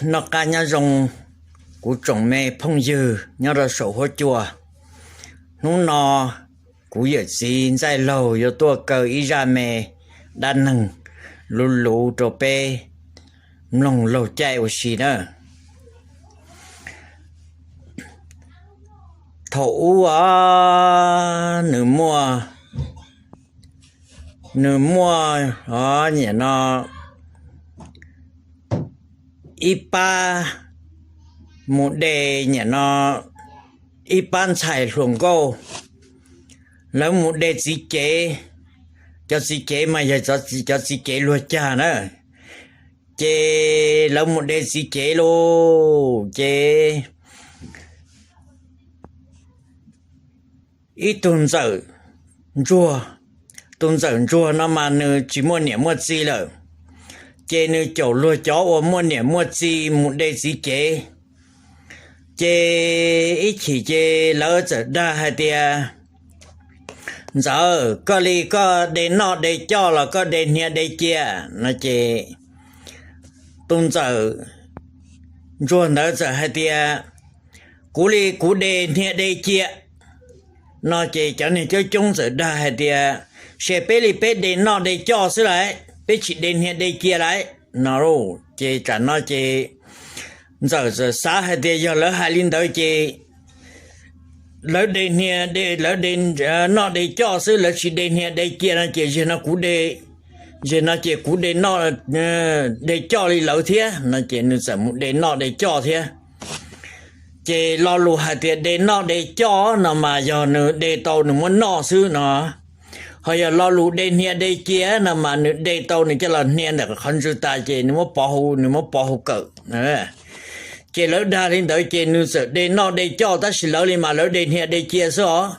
Noj qab nyob zoo, kuv tsoom me phooj ywg nyob rau saum huab cua. Hnub no kuv yawm txiv Ntxaij Laug yuav tuaj kaw ib zaj me dab neeg luv luv rau peb mloog laug caij ua si na. Thaum ub os, nws muaj, nws muaj, o, niam no ib pab mus de, niam no ib pab ntxhais hluas nkauj, lawv mus de txiv cev. Cov txiv cev mas yog cov txiv cev luag cag na. Ces lawv mus de txiv cev lauj, ces ib tug ntxawm ntsuag, tus ntxawm ntsuag no mas nws tsis muaj niam muaj txiv lawm, ces nws caum luag cov uas muaj niam muaj txiv mus de txiv cev. Ces ib chim ces lawv txawm dag hais tias, Ntxawm, koj li koj de noj de coj los koj de hnia de cia? No ces tus ntxawm ntsuag ntawd txawm hais tias, Kuv li kuv de hnia de cia. No ces cov niag coob coob txawm dag hais tias, Se peb li peb de noj de coj xwb lawm, peb tsis de hnia de cia lawm no lauj. Ces tsam no ces ntxawm txawm xav hais tias yog lawv hais li ntawd ces lawv de hnia, lawv de noj de coj xwb, lawv tsis de hnia de cia no ces zaum no kuv de, zaum no ces kuv de noj de coj li lawv thiab no ces nws txawm mus de noj de coj thiab. Ces lo lus hais tias de noj de coj no mas yog nws de tau nws muab noj xwb no, ho yog lo lus de hnia de cia no mas nws de tau nws coj los hnia ntawm qhov ntswg tas ces nws muab pov hauv, nws muab pov hauv kawm. Ces lawv dag li ntawd ces nws txawm de noj de coj, tab sis lawv li mas lawv de hnia de cia xwb os.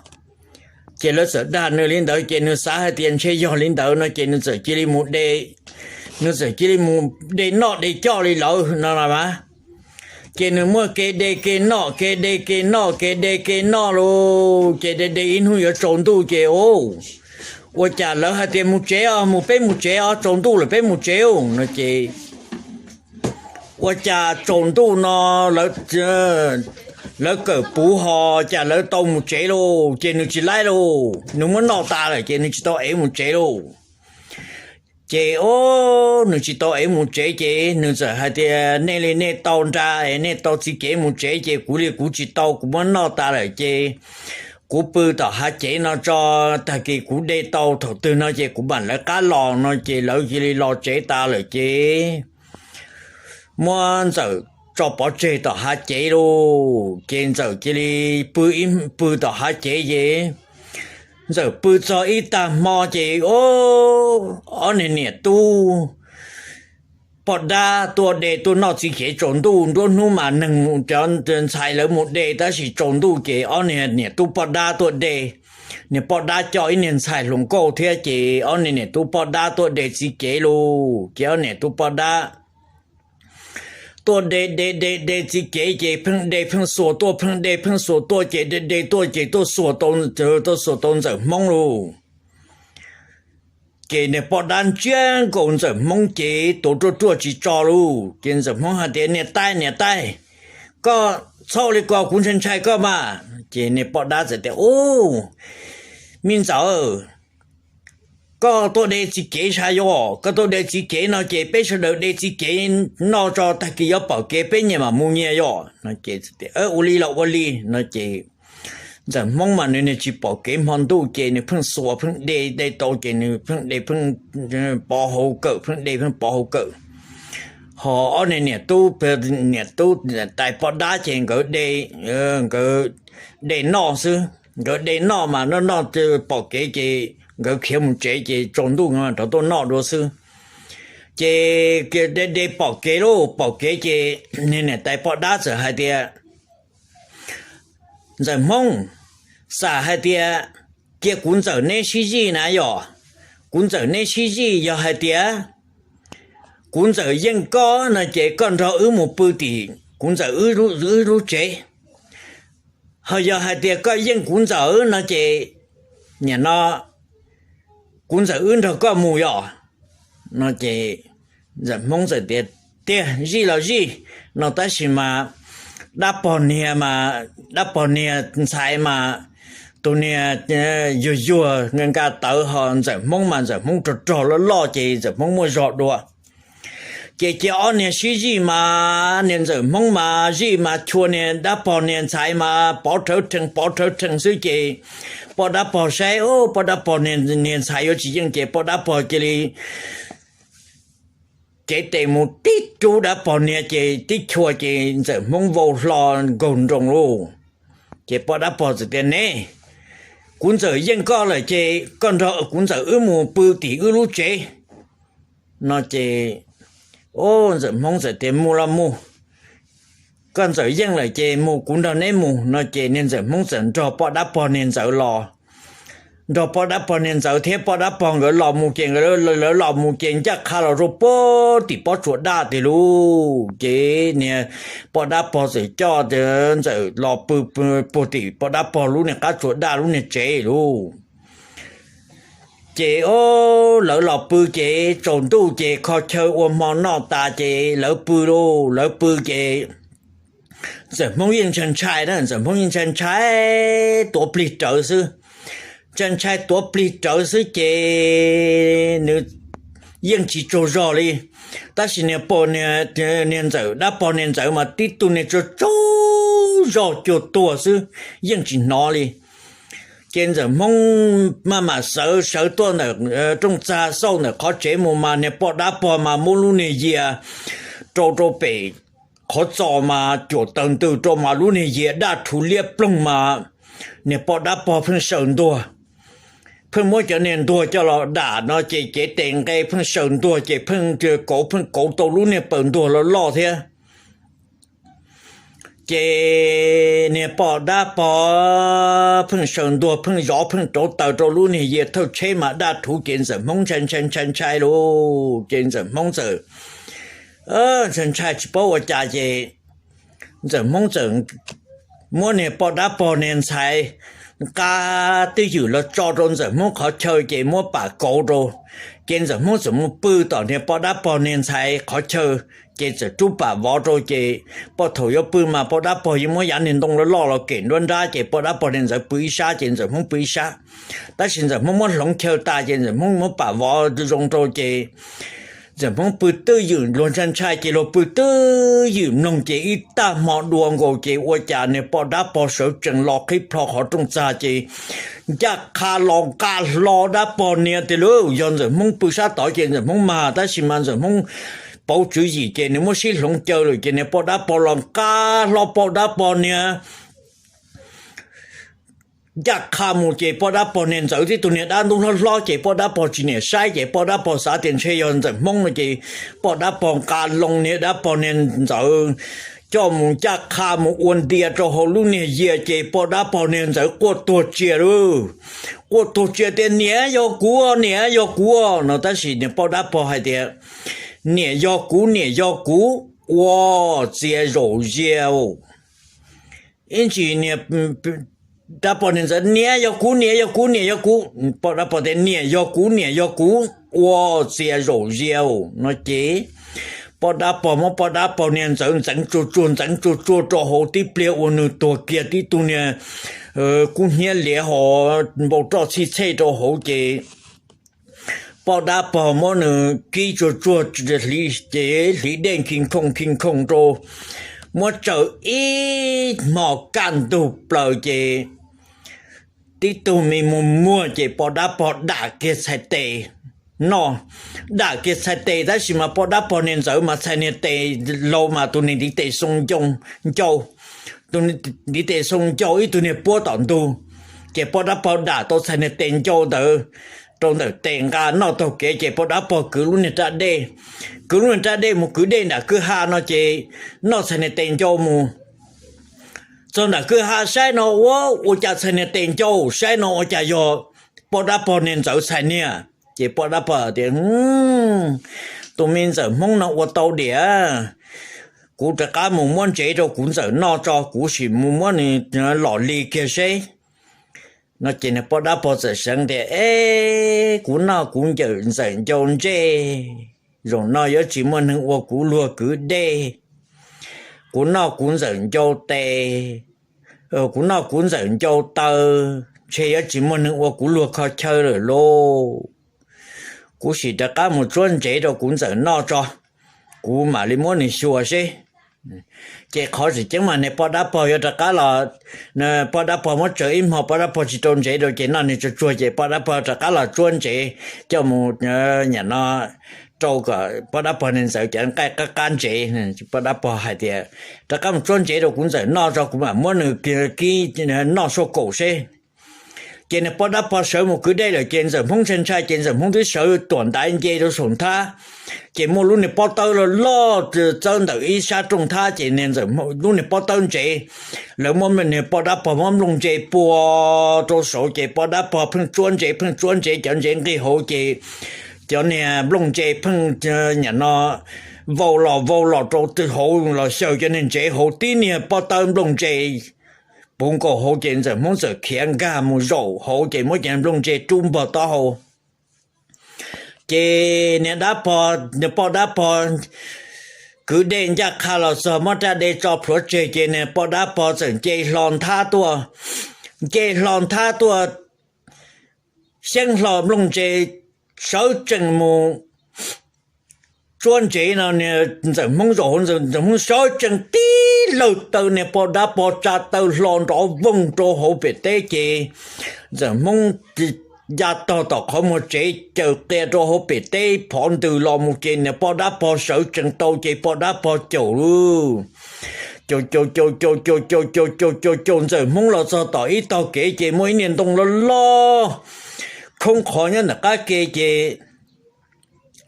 Ces lawv txawm dag nws li ntawd ces nws xav hais tias ntshe yog li ntawd no ces nws txawm cia li mus de, nws txawm cia li mus de noj de coj li lawv no los mas. Ces nws muaj kev de kev noj, kev de kev noj, kev de kev noj lauj, ces de de ib hnub yuav tsaus ntuj ces, Ua cas lawv hais tias mus tsev os, mus peb mus tsev os, tsaus ntuj lawm peb mus tsev os no ces ua cas tsaus ntuj no lawv kawm puv ho cas lawv tau mus tsev lauj, ces nws tsis laib lauj, nws muab noj tas lawm ces nws tsis tau ev mus tsev lauj. Ces o, nws tsis tau ev mus tsev ces nws txawm hais tias, Nej li nej tau nra, nej tau txiv kev mus tsev ces kuv li kuv tsis tau, kuv muab noj tas lawm ces kuv pw tom hav cev no tso, tag kis kuv de tau thaum twg no ces kuv mam lawv qab los no ces lawv cia li los tsev tas lawm ces muab ntxawm tso pov tseg tom hav cev lauj. Ces ntxawm cia li pw, pw tom hav cev ces ntxawm pw txog ib tag hmo ces o, ob niag niam tub poj dab tuaj de tuaj noj txiv kev tsaus ntuj. Nruab hnub mas neeg cov ntxhais lawv mus de tab sis tsaus ntuj ces ob niag niam tub poj dab tuaj de. Niag poj dab coj ib niag ntxhais hluas nkauj thiab ces ob niag niam tub poj dab tuaj de txiv kev lauj. Ces ob niam tub poj dab tuaj de de de de txiv kev ces pheej de pheej xuas tuaj, pheej de pheej xuas tuaj ces de de tuaj ces tuaj xuas tau, tuaj xuas tau ntxawm hmoob lauj. Ces niag poj dab ntsiab nkaus ntxawm hmoob ces tuav ruaj ruaj tsis tso lauj. Ces ntxawm hmoob hais tias, Niam tais, niam tais, koj txhob li ko, kuv ntshai ntshai koj mas. Ces niag poj dab txawm tias, Ub, me ntxawm, koj tuaj de txiv kev sav yos, koj tuaj de txiv kev no ces peb sawv daws de txiv kev noj tso, tag kis yuav pom kev peb nyias mam mus nyias yos. Ua li los ua li no ces ntxawm hmoob mas nws niag tsis pom kev hmo ntuj ces nws pheej xuas pheej de, de tau ces nws pheej de pheej pov hauv kawm, pheej de pheej pov hauv kawm. Ho ob niag niam tub, niam tub tais poj dab ces nkawd de, nkawd de noj xwb. Nkawd de noj mas noj noj pom kev ces nkawd khiav mus tsev ces tsaus ntuj rov tuaj noj dua xwb. Ces de de pom kev lauj, pom kev ces niag niam tais poj dab txawm hais tias, Ntxawm hmoob, xam hais tias cia kuv ntxawm neb sib zij na yom, kuv ntxawm neb sib zij, yog hais tias kuv ntxawm yeej koj no ces koj nrog wb mus pw tim kuv ntxawm wb lub tsev. Ho yog hais tias koj yeej kuv ntxawm no ces nim no kuv ntxawm wb nrog koj mus yom. No ces ntxawm hmoob txawm tias, tiag, zij los zij no, tab sis mas dab pog niag mas, dab pog niag ntxhais mas tus niag yuag yuag nka nka tawv, ho Ntxawm Hmoob mas Ntxawm Hmoob rog rog loj loj ces Ntxawm Hmoob muaj zog dua. Ces cia ob niag sib zij mas niag Ntxawm Hmoob mas zij mas chua niag dab pog niag ntxhais mas pov rhawv rhees pov rhawv rhees xwb ces poj dab pog saib, poj dab pog niag ntxhais yuav tsis yeej ces poj dab pog cia li cev tes mus tib rub dab pog niag ces tib chua ces Ntxawm Hmoob vau hlo nkaug nroos lauj. Ces poj dab pog txawm tias, Ne, kuv Ntxawm yeej koj lawm ces koj nrog kuv Ntxawm wb mus pw tim wb lub tsev no ces Ntxawm Hmoob txawm tias, Mus los mus, koj Ntxawm yeej lawm ces mus, kuv nrog neb mus no ces niag Ntxawm Hmoob txawm nrog poj dab pog niag ntxawm los, nrog poj dab pog niag ntxawm thiab poj dab pog nkawd los mus ces nkawd, lawv los mus ces ncaj qha los rau puag tim pob tsuas daj tiag lauj. Ces niag poj dab pog txawm coj Ntxawm los pw puag tim poj dab pog lub niag qab tsuas daj lub niag tsev lauj. Ces o, lawv los pw ces tsaus ntuj ces kho chaw ua hmo noj tas ces lawv pw lauj, lawv pw ces Ntxawm Hmoob yeej ntshai ntshai na, Ntxawm Hmoob yeej ntshai ntshai tuav plig rawv xwb. Ntshai ntshai tuav plig rawv xwb ces nws yeej tsis tsaug zog li. Tab sis niag pog, niag Ntxawm dab pog niag ntxawm mas tib tug niag tsaug tsaug zog cuag tuag xwb, yeej tsis hnov li. Ces Ntxawm Hmoob maj mam sawv sawv tuaj ntawm rooj txag xauj ntawm qhov tsev mus mas niag poj dab pog mas muab lub niag yias rau rau pem qhov txos mas cuam taws ntws rau mas lub niag yias daj rhuv liab ploog mas niag poj dab pog pheej saws ntuag. Pheej muab cov niag ntuag coj los dam no ces cev tes nqe pheej saws ntuag ces pheej kauv pheej kauv tau lub niag paws ntuag loj loj thiab. Ces niag poj dab pog pheej saws ntuag pheej zov pheej rauv taws rau lub niag yias thawj tsheb mas daj rhuv ces Ntxawm Hmoob ntshai ntshai ntshai ntshai lauj. Ces Ntxawm Hmoob txawm ntshai ntshai tsis paub ua cas ces Ntxawm Hmoob txawm muab niag poj dab pog niag ntxhais nqa twj ywm los tso rau Ntxawm Hmoob qhov chaw ces muab pam kauv rau. Ces Ntxawm Hmoob txawm mus pw tom niag poj dab pog niag ntxhais qhov chaw. Ces txawm rub pam vov rau ces poj, thaum yuav pw mas poj dab pog yeej muab yav niag ntoo loj loj los kem nruab nrab ces poj dab pog niag ntxawm pw ib sab ces Ntxawm Hmoob pw ib sab. Tab sis Ntxawm Hmoob muab hloov chaw tas ces Ntxawm Hmoob muab pam vov zoo rau ces Ntxawm Hmoob pw twj ywm, luag ntshai ntshai ces luag pw twj ywm mloog ces ib tag hmo dua nkaus ces ua cas niag poj dab pog sawv tsees los qhib plho qhov rooj txag ces ncaj qha los nqa hlo dab pog niag tiag lauj. Yog Ntxawm Hmoob pw sab tod ces Ntxawm Hmoob mag, tab sis mas Ntxawm Hmoob pauv tswv yim ces nws muab sib hloov caw lawm ces niag poj dab pog los nqa hlo poj dab pog niag ncaj qha mus ces poj dab pog niag ntxawm tib tug niag dab ntub hlob hlob ces poj dab pog tsis niam saib ces poj dab pog xav tias ntshe yog Ntxawm Hmoob no ces poj dab pog nqa loo niag dab pog niag ntxawm coj mus ncaj qha mus ua ntia rau hauv lub niag yias ces poj dab pog niag ntxawm quaj tuag tsia lauj. Quaj tuag tsia tias niam yog kuv, niam yog kuv no tab sis niag poj dab pog hais tias niam yog kuv, niam yog kuv, ua txias zaum zias. Ib ntsis niag dab pog niag ntxawm niam yog kuv, niam yog kuv, niam yog kuv, poj dab pog tias niam yog kuv, niam yog kuv, ua txias zaum zias no ces poj dab pog muab poj dab pog niag ntxawm ntxeev tsuag tsuag ntxeev tsuag tsuag rau hauv tib pliag ua nws tuag kiag tib tug niag kub hnyiab liav ho npau roj txhij txhej rau hauv ces poj dab pog muab nws kib tsuag tsuag ces hliv dej khi nkhooj khi nkhooj rau, muab tsaws ib hmo kaj ntug plaws ces tib tug me muag muag ces poj dab pog dam kiag txhais tes noj, dam kiag txhais tes tab sis mas poj dab pog niag ntxawm mas txhais niag tes laus mas tus niag ntiv tes xoo ncau, tus ntiv tes xoo ncau ib tug niag puab tom ntug, ces poj dab pog dam tau txhais niag tes ncau ntawd rau ntawm tes nqa noj taug kev ces poj dab pog kwv lub niag raj dej, kwv lub niag raj dej mus kwv dej nram kwj ha no ces noj txhais niag tes ncau mus txog nram kwj ha saib no ua, ua cas txhais niag tes ncau, saib no ua cas yog poj dab pog niag ntxawm txhais niag. Ces poj dab pog tias, tus me ntxawm Hmoob no ua tau diam, kuv rov qab mus muab ntsev rau kuv ntxawm noj tso, kuv sim mus muab nws lom li kiag seb no ces niag poj dab pog txawm seev tias, e, kuv noj kuv ntxawm ncau ntsej zaum no yuav tsis muaj neeg ua kuv luag kwv dej. Kuv noj kuv ntxawm ncau tes, kuv noj kuv ntxawm ncau taw, ntshe yuav tsis muaj neeg ua kuv luag kho chaw lawm lauj. Kuv sim rov qab mus tsuab ntsev rau kuv ntxawm noj tso, kuv mam li muab nws xyuas seb. Ces qhov tseem ceeb mas niag poj dab pog yuav rov qab los, poj dab pog muab tsaws ib hmo poj dab pog tsis rau ntsev rau ces noj nws tsuag tsuag ces poj dab pog rov qab los tsuab ntsev coj mus, niam no, rau kom poj dab pog niag ntxawm cov nqaij qab qab ntsev. Poj dab pog hais tias, rov qab mus tsuab ntsev rau kuv ntxawm noj tso kuv mam muab nws kib noj soj kaum seb. Ces niag poj dab pog sawv mus kwv dej lawm ces ntxawm Hmoob ntshai ntshai ces ntxawm Hmoob twb sawv tuam ntav nce rau saum nthab. Ces muaj lub niag pob tawb loj loj txawb ntawm ib sab rooj nthab ces niag ntxawm, lub niag pob tawb ntsev, lawv muab niag poj dab pog muab nplooj ntse pua rau saud ces poj dab pog pheej tsuab ntsev pheej tsuab ntsev cov ntsev nqig hauv ces cov niag nplooj ntse pheej, niam no, vau los vau los rau hauv los xyaw cov niag ntsev hauv tib niag pob tawb nplooj ntse puv nkaus hauv ces ntxawm Hmoob txawm khiav nkag mus zaum hauv ces muab cov nplooj ntse rub npog taub hau. Ces niag dab pog, niag poj dab pog kwv dej ncaj qha los txog muab raj dej tso plhuav tseg ces niag poj dab pog txawm nce hlo nthab tuaj, nce hlo nthab tuaj, xyeeb hlo nplooj ntse sawv tsees mus tsuab ntsev no. Ntxawm Hmoob zaum hauv, ntxawm Hmoob sawv tsees tib lawg taw niag poj dab pog tsa taw hlo nrov voog rau hauv pem teb ces ntxawm Hmoob ya tog tom qhov muag tsev caws qia rau hauv pem teb phov ntws los mus ces niag poj dab pog sawv tsees tau ces poj dab pog caum lauj. Caum caum caum caum caum caum caum caum caum caum ntxawm Hmoob los txog tom ib tog kev ces muaj ib niag ntoo loj loj khoob qhov nyob ntawm qab ke ces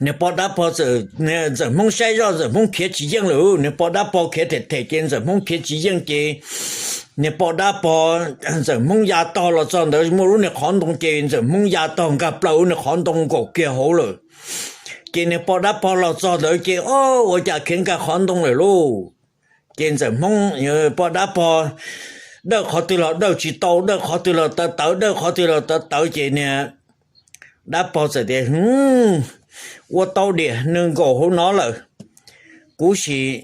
niag poj dab pog txawm, ntxawm Hmoob saib zoj ntxawm Hmoob khiav tsis yeej lawm, niag poj dab pog khiav them them ces ntxawm Hmoob khiav tsis yeej ces niag poj dab pog, ntxawm Hmoob ya tog los txog ntawd muaj lub niag qhov ntoo ces ntxawm Hmoob ya tog nkag plaws lub niag qhov ntoo nkaum kiag hauv lawm. Ces niag poj dab pog los txog ntawd ces, o, ua cas khiav nkag qhov ntoo lawm lauj? Ces ntxawm Hmoob, poj dab pog dawj qhov twg los dawj tsis tau, dawj qhov twg los tawv tawv, dawj qhov twg los tawv tawv ces niag dab pog txawm tias, ua tau diam, nws nkaum hauv no lawm, kuv sim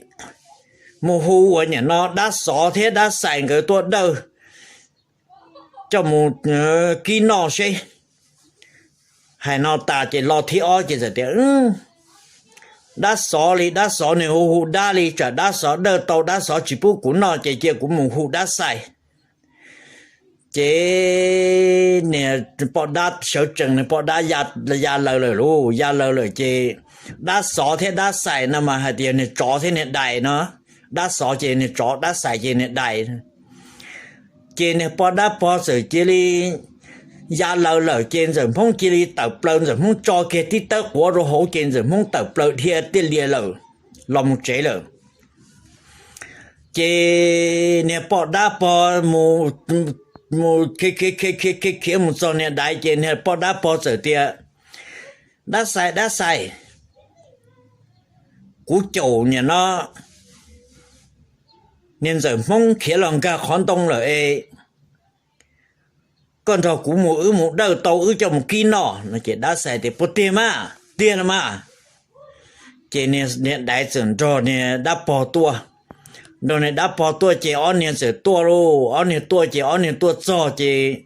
mus hu ua niam no dab xov thiab dab xais nkawd tuaj dawj coj mus kib noj seb. Hais no tas ces lo thib ob ces txawm tias, dab xov li, dab xov nws hu hu dab li, tsam dab xov dawj tau dab xov tsis pub kuv noj ces cia kuv mus hu dab xais. Ces niag poj dab sawv tsees, niag poj dab ya laws lawm lauj, ya laws lawm ces dab xov thiab dab xais no mas hais tias niag tsov thiab niag dais no, dab xov ces niag tsov, dab xais ces niag dais. Ces niag poj dab pog txawm cia li ya laws lawm ces ntxawm Hmoob cia li tawm plaws, ntxawm Hmoob tso kiag tib tawb quav rau hauv ces ntxawm Hmoob tawm plaws dhia tiaj lias lawm, los mus tsev lawm. Ces niag poj dab pog mus, mus khiav khiav khiav khiav khiav khiav mus txog niag dais ces niag poj dab pog txawm tias, dab xais, dab xais, kuv caum niam no niag ntxawm Hmoob khiav los nkag qhov ntoo lawm es koj nrog kuv mus, wb mus dawj tau wb coj mus kib noj no. Ces dab xais tias, puas tiag mas? Tiag los mas. Ces niag dais txawm nrog niag dab pog tuaj, nrog niag dab pog tuaj ces ob niag txawm tuaj lauj, ob niag tuaj ces ob niag tuaj txog ces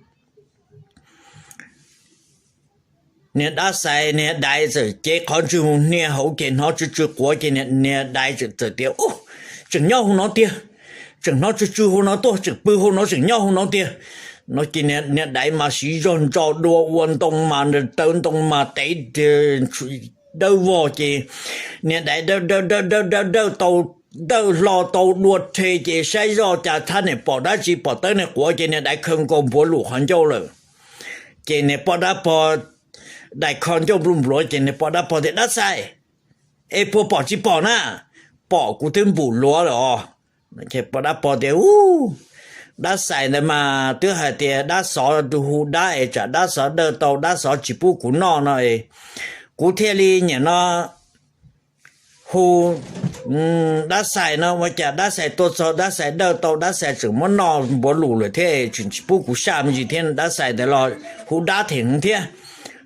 niag dab xais, niag dais txawm cev qhov ntswg mus hnia hauv ces hnov tsw tsw quav ces niag dais txawm tias, u, tseem nyob hauv no tiag, tseem hnov tsw tsw hauv no tuaj, tseem pw hauv no, tseem nyob hauv no tiag. No ces niag dais mas siv zog ntso dua ua ntoo mas, tawv ntoo mas tev dawb vog ces niag dais dawj dawj dawj dawj dawj dawj tau, dawj hlo tau dua rhe ces saib zoj cas thab niam pom dab tsi pom tawb niag quav ces niag dais khaws nkaus npuav lum qhov ncauj lawm. Ces niag poj dab pog, dais kho ncauj npluj npluav ces niag poj dab pog tias, dab xais, es puas pom tsis pom na? Pom, kuv twb npum luav lawm os. Poj dab pog tias, u, dab xais ntawd mas twb hais tias dab xov hu dab es tsam dab xov dawj tau dab xov tsis pub kuv noj no es kuv thiaj li niam no hu dab xais no, ua cas dab xais tuaj txog dab xais dawj tau dab xais tseem muab noj npuav lum lawm thiab tseem tsis pub kuv saj me ntsis thiab, dab xais ntawd los hu dab them heev thiab.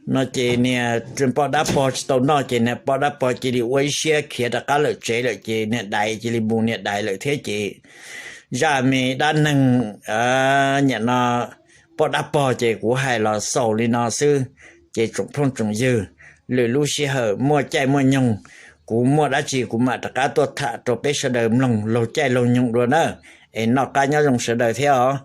No ces niag poj dab pog tsis tau noj ces niag poj dab pog cia li ua ib siab khiav rov qab lawm tsev lawm ces niag dais cia li mus niag dais lawm thiab ces zaj me dab neeg, niam no poj dab pog ces kuv hais los xaus li no xwb. Ces tsoom phooj tsoom ywg, lwm lub sij hawm muaj caij muaj nyoog, kuv muaj dab tsi kuv mam rov qab tuaj tham rau peb sawv daws mloog laug caij laug nyoog dua na. Es noj qab nyob zoo sawv daws thiab os.